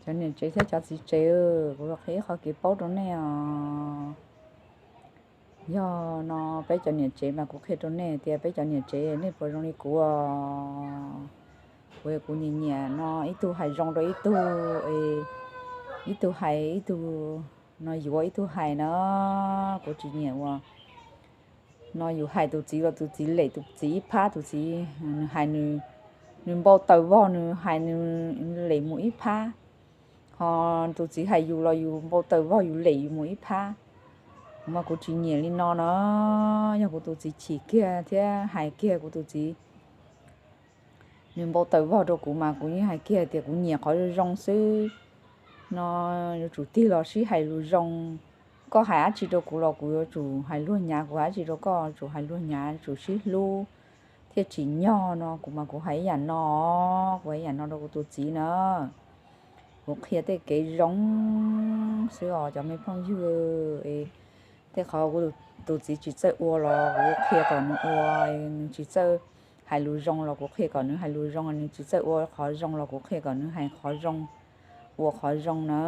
Cov niam tsev thiab cov txiv tsev, kuv los qhia ib qho kev paub rau nej os. Yog no peb cov niam tsev mas kuv qhia rau nej tias peb cov niam tsev nej puas zoo li kuv os. Kuv, kuv nyiam nyiam no ib tug hais zoo rau ib tug, ib tug hais ib tug, no yuav ib tug hais na. Kuv tsis nyiam uas no yus hais tus txiv los tus txiv lem tus txiv ib phab, tus txiv nws hais nws, nws npau taws vog nws hais nws lem mus ib phab, ho tus txiv hais yus los yus npau taws vog yus lem yus mus ib phab. Mas kuv tsis nyiam li no na. Yog kuv tus txiv chim kiag thiab hais kiag kuv tus txiv, nws npau taws vog rau kuv mas kuv yeej hais kiag tias kuv nyiam qhov zoo zoo xwb. No yuav tsum tig los sib hais lus zoo. Koj hais dab tsi rau kuv los kuv yuav tsum hais luag nyav, kuv hais dab tsi rau koj yuav tsum hais luag nyav, yuav tsum sib hlub thiaj tsim nyog no. Kuv mas kuv hais ib yam no, kuv hais ib yam no rau kuv tus txiv na. Kuv qhia tej kev zoo xwb os cov me phooj ywg. Tej qhov kuv tus txiv tsis txawj ua los kuv qhia kom nws ua, nws tsis txawj hais lus zoo los kuv qhia kom nws hais lus zoo, nws tsis txawj ua qhov zoo los kuv qhia kom nws hais qhov zoo, ua qhov zoo na.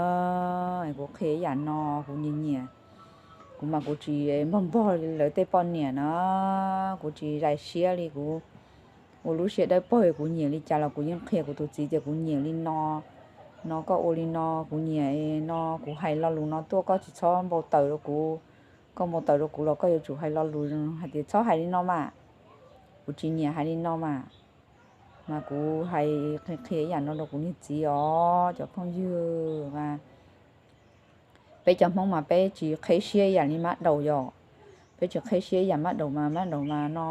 Kuv qhia ib yam no, kuv nyiam nyiam. Kuv mas kuv tsis npog npog lawv tej poj niam na, kuv tsis zais siab li, kuv ua lub siab dawb paug, kuv nyiam li cas los kuv yeej qhia kuv tus txiv tias kuv nyiam li no. No koj ua li no kuv nyiam no, kuv hais lo lus no tuaj koj tsis txhob npau taws rau kuv. Koj npau taws rau kuv los koj yuav tsum hais lo lus hais tias txhob hais li no mas, kuv tsis nyiam hais li no mas. Mas kuv hais qhia qhia ib yam no rau kuv niag txiv os cov phooj ywg mas. Peb cov Hmoob mas peb tsis qheb siab ib yam li mab daum yom. Peb tsis qheb siab ib yam mab daum mas, mab daum mas no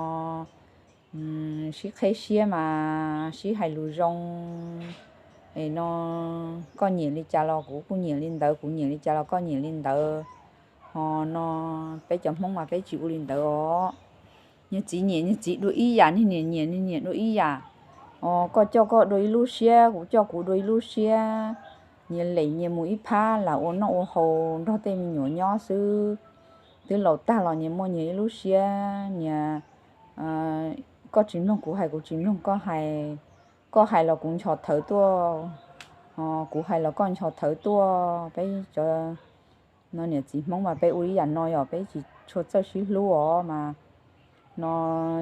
sib qheb siab mas sib hais lus zoo. Es no koj nyiam li cas los kuv kuj nyiam li ntawd, kuv nyiam li cas los koj nyiam li ntawd. Ho no peb cov Hmoob mas peb tsis ua li ntawd os. Niag txiv nyiam niag txiv dua ib yam, niag niam nyiam niag niam dua ib yam. Os, koj coj koj dua ib lub siab, kuv coj kuv dua ib lub siab. Nyias lem nyias mus ib phab, lam ua noj ua haus nrog tej me nyuam nyob xwb. Twb laus tag los nyias muaj nyias ib lub siab, nyias, koj tsis mloog kuv hais, kuv tsis mloog koj hais. Koj hais los kuv nchos thawv tuaj, kuv hais los koj nchos thawv tuaj. Peb cov no niam txiv Hmoob mas peb ua ib yam no yom, peb tsis tshua txawj sib hlub os mas. No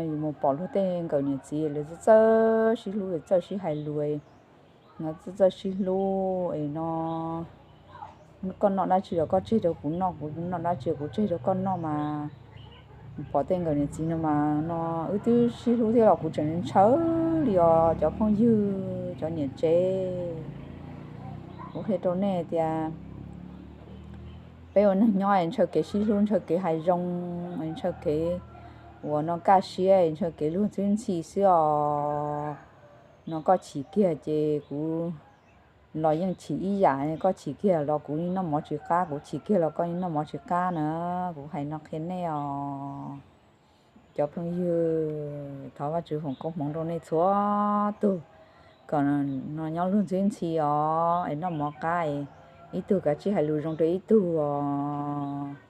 yus mus pom luag tej nkawm niam txiv lawv txawj txawj sib hlub, lawv txawj sib hais lus, no txawj txawj sib hlub es no koj noj dab tsi los koj tseg rau kuv noj, kuv noj dab tsi los kuv tseg rau koj noj mas. Pom tej nkawm niam txiv no mas no wb twb sib hlub thiab los kuv tseem ntshaw li os cov phooj ywg, cov niam tsev. Kuv qhia rau nej tias peb ua neeg nyob es ntshaw kev sib hlub, ntshaw kev hais zoo, ntshaw kev uas no kaj siab, ntshaw kev luag ntxwb ntxhi xwb os. No koj chim kiag ces kuv los yeej chim ib yam, koj chim kiag los kuv yeej noj mov tsis qab, kuv chim kiag los koj yeej noj mov tsis qab na. Kuv hais no qhia nej os cov phooj ywg. Thov Vajtswv foom koob hmoov rau nej txhua tug kom no nyob luag ntxwb ntxhi os, es noj mov qab es ib tug kav tsij hais lus zoo rau ib tug os.